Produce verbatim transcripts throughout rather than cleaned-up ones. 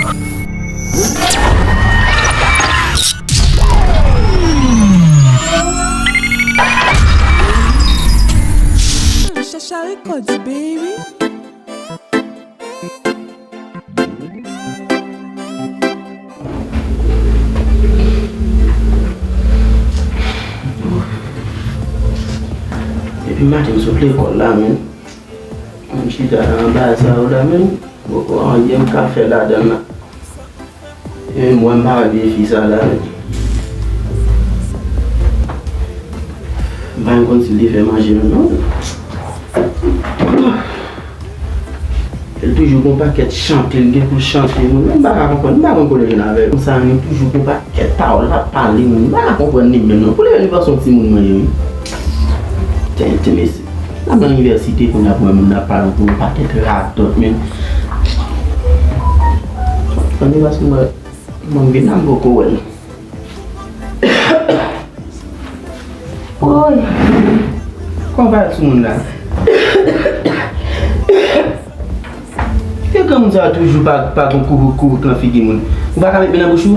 Chacha Records, baby. Depi maten m sot lekòl la, men. M chita nan anba sa yo la, men. Poko anyen m ka fè ladan l la. E m wè m pa wè vye fi sa la, men. M pa menm konn si l te fè manje menm, non. Li toujou gon pakèt chante, li gen pou l chante moun. Mwen m pa ka konprann, m pa konn kote l jwenn avè l. Konsa, li toujou gon pakèt pawòl l ap pale moun. M pa ka konprann li menm non. Pou li menm li panse yon timoun mwen ye wi. Tenten mesye. L ap nan inivèsite kounye a pou wè moun ap pale pou yon pakèt radòt menm. Tande paske mwen, mwen m vin la m poko wè l. Woy. Kòman w parèt sou moun la? Ke granmoun sa yo toujou pa, pa gon koukouk, koukouk nan figi moun? Ou pa ka met men nan bouch ou?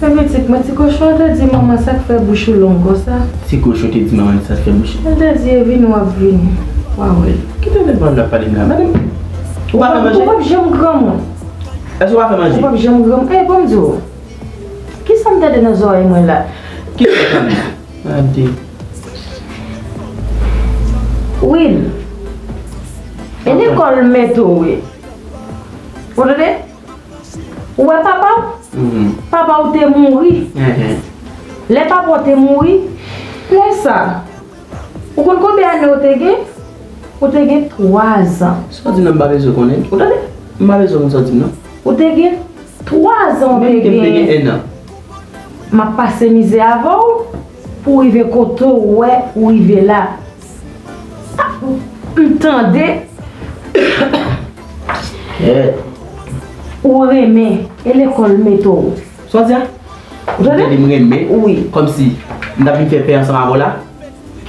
Se pitit mwen, ti kochon, te di manman sa k fè bouch ou long konsa. Ti kochon te di manman sa k fè bouch. Li te di e vini w ap vini. W a wè l. Ki tenten pawòl l ap pale m la? Madanm, ou pa fè manje? Ou p ap janm granmoun. Èske ou pa fè manje? Ou p ap janm granmoun. Ey, ban m di w. Kisa m tande nan zòrèy mwen la? Kisa w tande? Tande. Will, e lekòl mete w wi. Ou tande? Ou wè papa w? Mhm. Papa w te mouri. Mhm. Lè papa w te mouri, lè sa, ou konn konbyen ane w te gen? Ou te gen twazan. Sa w di m nan m pa bezwen konnen. Ou tande? M pa bezwen konn sa w di m nan. Ou te gen twazan ou te gen. Menm ke m te gen en an. M ap pase mizè avè w pou w rive kote w wè ou rive la. Ah, m tande. Ou renmen e lekòl mete w. Sa w di a? Ou tande? Ou tande m renmen? Wi. Kòmsi m t ap vin fè pè ansanm avè w la?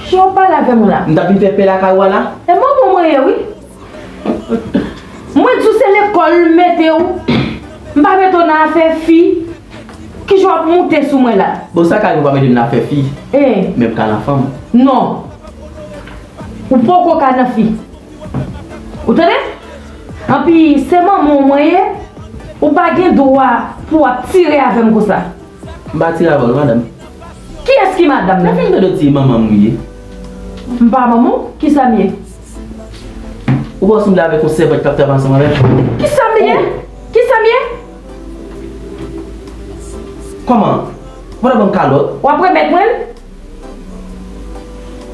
Jan w pale avè m la. M t ap vin fè pè lakay ou a la? E manman mwen ye wi. Mwen di w se lekòl mete w. M pa mete w nan afè fi. Kijan w ap moute sou mwen la? Bon, sa ka rive w pa mete m nan afè fi. Eh. Men m ka nan fanm. Non. Ou poko ka nan fi. Ou tande? Anpi se manman w mwen ye. Ou pa gen dwa pou w ap tire avè m konsa. M pa tire avè w non, madanm. Kiyès ki madanm nan? Sa fè m tande w di manman m ou ye. M pa manman w? Kisa m ye? Ou pa sanble avèk yon sèvant k ap travay ansanm avè m? Kisa m ye? Oh. Kisa m ye? Kòman? Ou pa ta ban m kalòt? W ap remèt mwen l?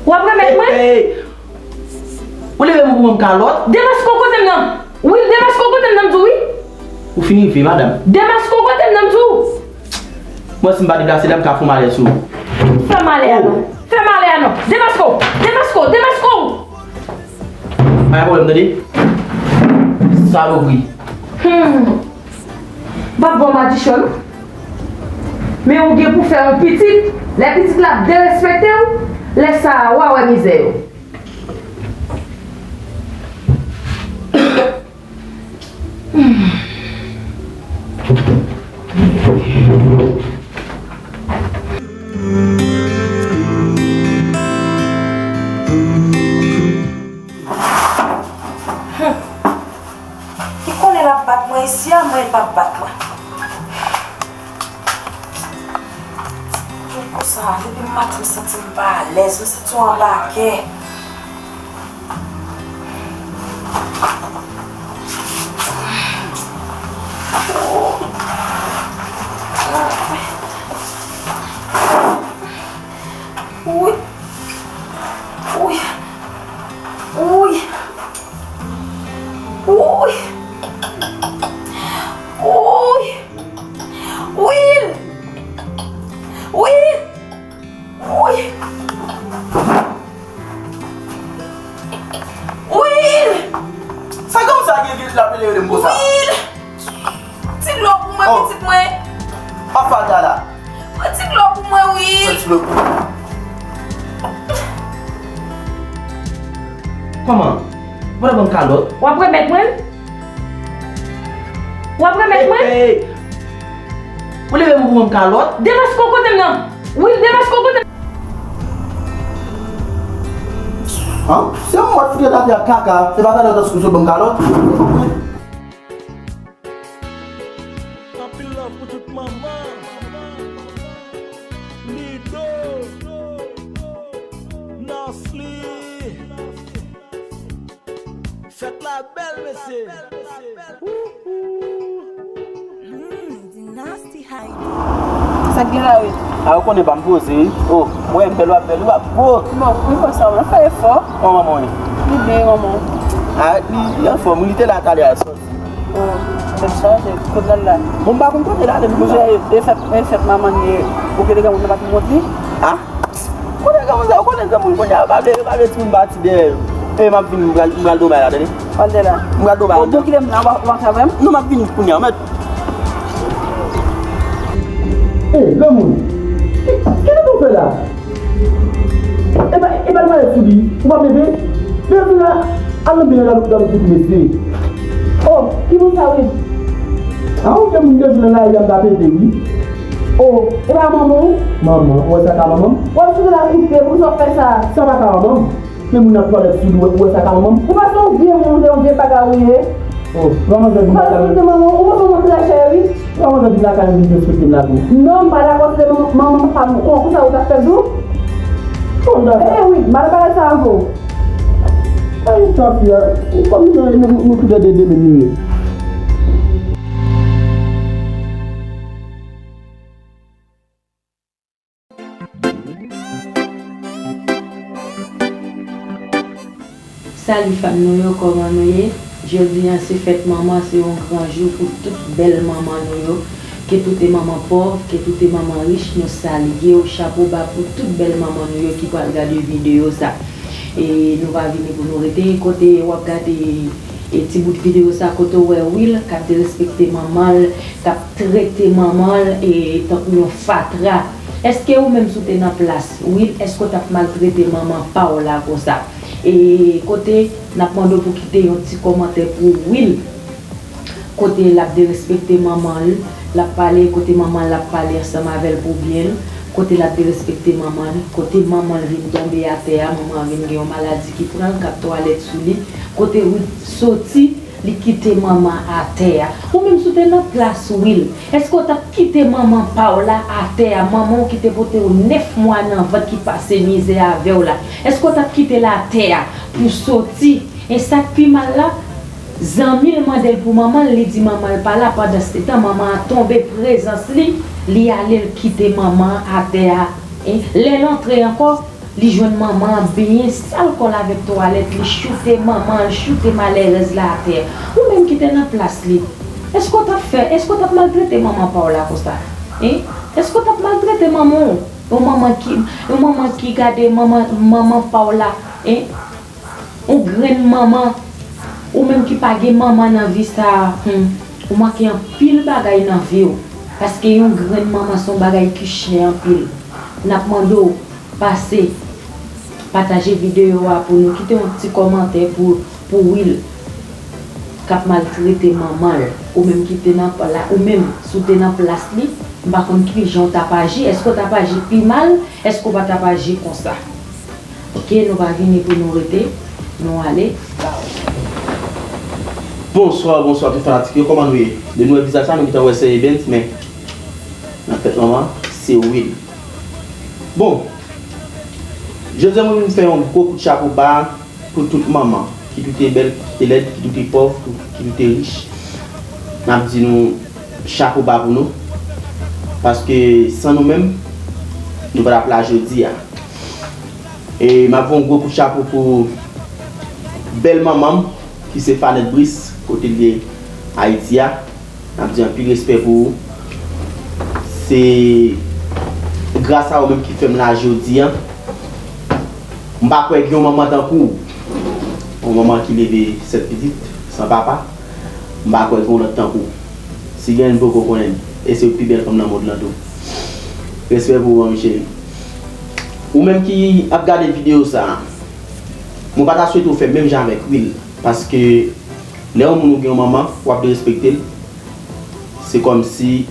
W ap remèt mwen? Ey, ey. Ou leve men w pou ban m kalòt? Demaske w kote m nan. Wi, demaske w kote m nan, m di w wi. Ou fin rive, madanm. Demaske w kote m nan, m di w. Mwen, si m pa deplase la, m ka fè yon malè sou ou. Fè malè a non. Fè malè a non. Demaske w. Demaske w. Demaske w. Pa gen pwoblèm, tande. Salopri. Hmm. M p ap ba w madichon non. Men ou gen pou fè yon pitit, lè pitit la ap derespekte w, lè sa a, w a wè mizè yo. Li konnen l ap bat mwen isi a, mwen li p ap bat mwen. Konsa, depi maten m santi m pa alèz, m santi yon anbakè. Wi. Wi. Wi. Wi. Wi. Will! Will! Will! Will! Sa granmoun sa gen vye l ap rele rele m konsa? Will! Ti dlo pou mwen, pitit mwen. Pa fè sa la. Pran ti dlo pou mwen, Will. Pran ti dlo pou mwen. Kòman? Ou pa ta ban m kalòt? W ap remèt mwen l? W ap remèt mwen? Ey, ey. Ou leve m pou ban m kalòt? Demaske w kote m nan. Wi, demaske w kote m. An? Se yon mòd fout atafè ak kaka. Se pa kalòt ou sot ban m kalòt? Anpil love pou tout manman. Lido. Nasli. Fèt la bèl, mesye. Sa k gen la, wi? A, ou konnen pa m poze, wi. O, mwen bèl, w ap bèl, w ap bo. Bon, mwen konsa, mwen fè efò. Kòman manman w ye? Li byen, manman. A, li, li anfòm, wi, li te la talè a, sòti. O, tèt chaje, kote l al la? Bon, m pa konn kote l ale, non. Monchè, e fèt, e fèt manman li ye, ou gen de granmoun nan pa t montre li? A? Kote granmoun sa yo konnen granmoun kounye a, yo pa vle, yo pa vle timoun pati dèyè yo. E m ap vin, m pral, m pral do bay la, tande. Pral de la. M pral do bay la. Bon, kite m la, w ap, w ap travay m? Non, m ap vin kounye a, mèt. Ey, granmoun. Ki, ki nou fè la? E pa, e pa l malèz sou li. Ou p ap leve? Leve la. Al nan byen nan gade tout mesye. O, ki moun sa, wi? A, ou gen moun devan nan lari a, m ta pete, wi. O, e pa manman w? Manman, ou wè sa ka manman m? W ap sou la koupe, poukisa w fè sa? Sa pa ka manman m. Men moun nan twalèt sou li, ou wè, ou wè sa ka manman m? Ou pa se yon vye moun, ou se yon vye bagay ou ye. O, manman fè vin. Ou pa respekte manman w, ou pa se yon moun trè chè, wi. Manman fè vin lakay mwen, vin respekte m la tou. Non, m pa dakò, se te manman, manman papa m, kon, konsa ou ta fè tou? Konsa. E wi, m pa nan bagay sa avè w. Ay, tanpri, a, kòm nou, nou, nou, nou tou lè de demen nou ye. Salut fanm nou yo, kòman nou ye? Jodi a se fèt manman, se yon gran jou pou tout bèl manman nou yo. Ke tout e manman pòv, ke tout e manman rich, nou salye w, chapo ba pou tout bèl manman nou yo ki pral gade videyo sa. E nou pa vini pou nou rete, kote w ap gade e ti bout videyo sa, kote w wè Will k ap derespekte manman l, k ap trete manman l e tankou yon fatra. Èske ou menm si w te nan plas Will, èske w t ap maltrete manman pa w la konsa? E kote n ap mande w pou kite yon ti kòmantè pou Will. Kote l ap derespekte manman l, l ap pale, kote manman l ap pale ansanm avè l pou byen l, kote l ap derespekte manman l, kote manman l vin tonbe atè a, manman an vin gen yon maladi ki pran l, k ap twalèt sou li, kote Will soti, li kite manman atè a. Ou menm si w te nan plas Will, èske w t ap kite manman pa w la atè a, manman w ki te pote w nèf mwa nan vant, ki pase mizè avè w la, èske w t ap kite l atè a pou soti? E sa k pi mal la, zanmi l mande l pou manman l, li di manman l pa la, pandansetan manman an tonbe prezans li, li ale l kite manman an atè a. E lè l antre ankò, li jwenn manman an benyen sal kò l avèk twalèt, li choute manman an, li choute malèrèz la atè. Ou menm ki te nan plas li, èske w t ap fè, èske w t ap maltrete manman pa w la konsa? Hein? Èske w t ap maltrete manman w? Yon manman ki, yon manman ki gade manman, manman pa w la, hein? Yon grenn manman, ou menm ki pa gen manman nan vi sa a, hmm, ou manke anpil bagay nan vi w. Paske yon grenn manman se yon bagay ki chè anpil. N ap mande w pase, pataje videyo a pou nou, kite yon ti kòmantè pou, pou Will k ap maltrete manman l. Ou menm ki te nan pla-, ou menm, si w te nan plas li, m pa konn ki jan w t ap aji. Èske w t ap aji pi mal? Èske w pa t ap aji konsa? Ok, nou pa vini pou nou rete, nou ale. Bonswa, bonswa tout fanatik yo, kòman nou ye? Depi nou wè vizaj sa, nou gentan wè se Ebens, men nan tèt manman, se Will. Bon, jodi a mwen vin fè yon gwo kout chapo ba pou tout manman, ki tou te bèl, ki tou te lèd, ki tou te pòv, ki tou te rich. N ap di nou chapo ba pou nou, paske san nou menm, nou pa t ap la jodi a. E m ap voye yon gwo kout chapo pou bèl manman m, ki se Fanette Brice, kote l ye Ayiti a. N ap di anpil respè pou ou. Se gras a ou menm ki fè m la jodi a. M pa kwè gen yon manman tankou w. Yon manman ki leve sèt pitit san papa. M pa kwè gen yon lòt tankou w. Si gen, m poko konnen l. E se pi bèl fanm nan mond lan tou. Respè pou ou, manmi cheri. Ou menm ki ap gade videyo sa a, mwen pa ta swete w fè menm jan avèk Will. Paske lè yon moun ou gen yon manman, w ap derespekte l. Se kòmsi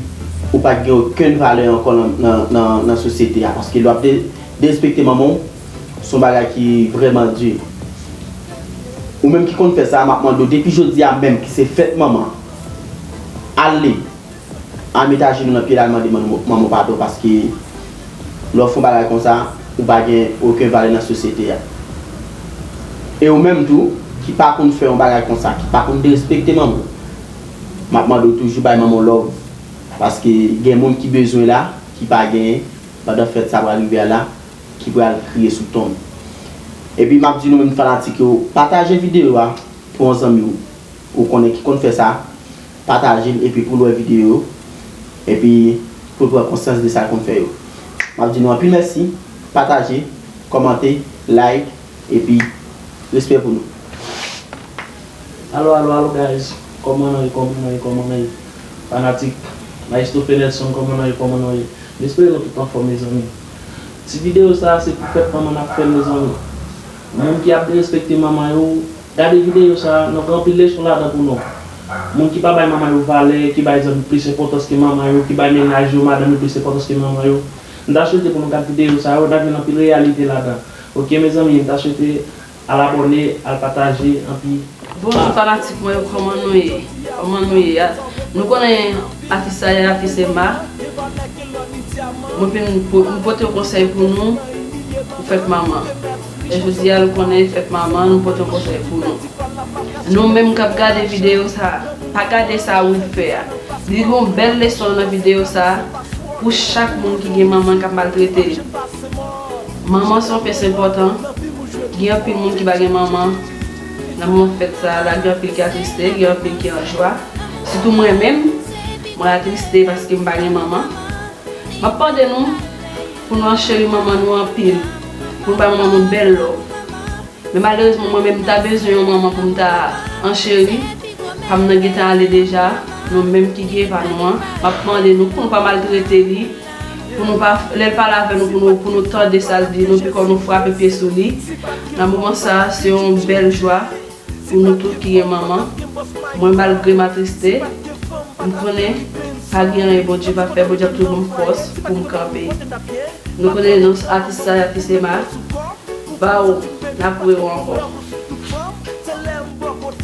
ou pa t gen okenn valè ankò nan, nan, nan, nan sosyete a. Paske lè w ap de-, derespekte manman w, se yon bagay ki vrèman di. Ou menm ki konn fè sa, m ap mande w, depi jodi a menm ki se fèt manman, ale, al met ajenou nan pye l, al mande manman, manman w padon, paske lè w fè yon bagay konsa, ou pa gen okenn valè nan sosyete a. E ou menm tou, ki pa konn fè yon bagay konsa, ki pa konn derespekte manman w, m ap mande w toujou bay manman w love. Paske gen moun ki bezwen la, ki pa genyen, pandan fèt sa pral rive a la, ki pral kriye sou tonm. Epi m ap di nou menm fanatik yo, pataje videyo a pou yon zanmi w, ou konnen ki konn fè sa, pataje l epi pou l wè videyo yo, epi pou l pran konsyans de sa l konn fè yo. M ap di nou anpil mèsi, pataje, kòmante, like, epi respè pou nou. Alo, alo, alo, guys. Kòman nou ye, kòman nou ye, kòman nou ye? Fanatik, Maestro Fenelson, kòman nou ye, kòman nou ye? M espere nou tout anfòm, mezanmi. Ti videyo sa a, se pou fèt manman n ap fè l, mezanmi. Moun ki ap derespekte manman yo, gade videyo sa a, nou gen anpil leson ladan pou nou. Moun ki pa bay manman yo valè, ki bay zòt plis enpòtans ke manman yo, ki bay mennaj yo, madanm yo plis enpòtans ke manman yo. M ta swete pou nou gad videyo sa yo, n ap jwenn anpil reyalite ladan. Oke, mezanmi, m ta swete al abòne, al pataje, anpi. Bonjou fanatik mwen yo, kòman nou ye? Kòman nou ye? Nou konnen atis sa ye atis Emma. Mwen vin pou, m pote yon konsèy pou nou, pou fèt manman. E jodi a nou konnen fèt manman, nou pote yon konsèy pou nou. Nou menm k ap gade videyo sa, pa gade sa Will fè a. Li gen yon bèl leson nan videyo sa, pou chak moun ki gen manman k ap maltrete li. Manman se yon pyès enpòtan. Gen anpil moun ki pa gen manman. Nan moman fèt sa a la, gen anpil ki atriste, gen anpil ki an jwa. Sitou mwen menm, mwen atriste paske m pa gen manman. M ap mande nou pou nou ancheri manman nou anpil, pou nou bay manman nou bèl love. Men malerezman, mwen menm, m ta bezwen yon manman pou m ta ancheri. Pa m nan gentan ale deja, nou menm ki gen pa nou an. M ap mande nou pou nou pa maltrete li, pou nou pa, lè l pale avè nou, pou nou, pou nou tande sa l di nou, piko nou frape pye sou li. Nan moman sa a, se yon bèl jwa pou nou tout ki gen manman. Mwen, malgre m atriste, m konnen pa gen anyen Bondye pa fè, Bondye ap toujou ban m fòs pou m kanpe. Nou konnen non atis sa, atis Emma. Bawo, n ap wè w ankò.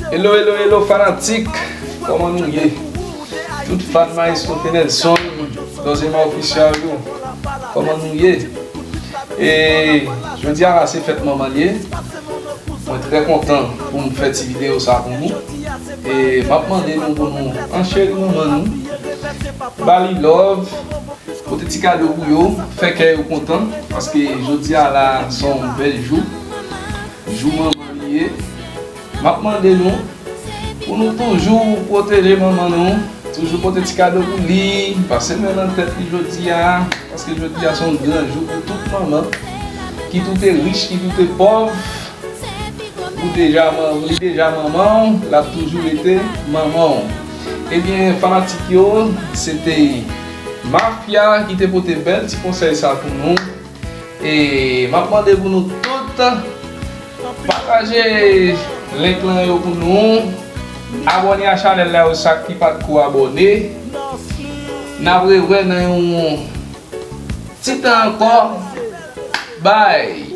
Hello, hello, hello fanatik, kòman nou ye? Tout fan Maestro Fenelson, Dozema Official yo, kòman nou ye? E jodi a la se fèt manman l ye. Mwen trè kontan pou m fè ti videyo sa pou nou. E m ap mande nou pou nou ancheri manman nou, ba li love, pote ti kado pou yo, fè kè yo kontan, paske jodi a la se yon bèl jou, jou manman li ye. M ap mande nou pou nou toujou pwoteje manman nou, toujou pote ti kado pou li, pase men nan tèt li jodi a, paske jodi a se yon gran jou pou tout manman, ki tou te rich, ki tou te pòv. Ou deja man, li deja manman w, l ap toujou rete manman w. Ebyen, fanatik yo, se te Mafya ki te pote bèl ti konsèy sa pou nou. E m ap mande pou nou tout pataje link lan yo pou nou. Abòne a chanèl la yo, sa ki pa t ko abòne. N ap rewè nan yon ti tan ankò. Bye!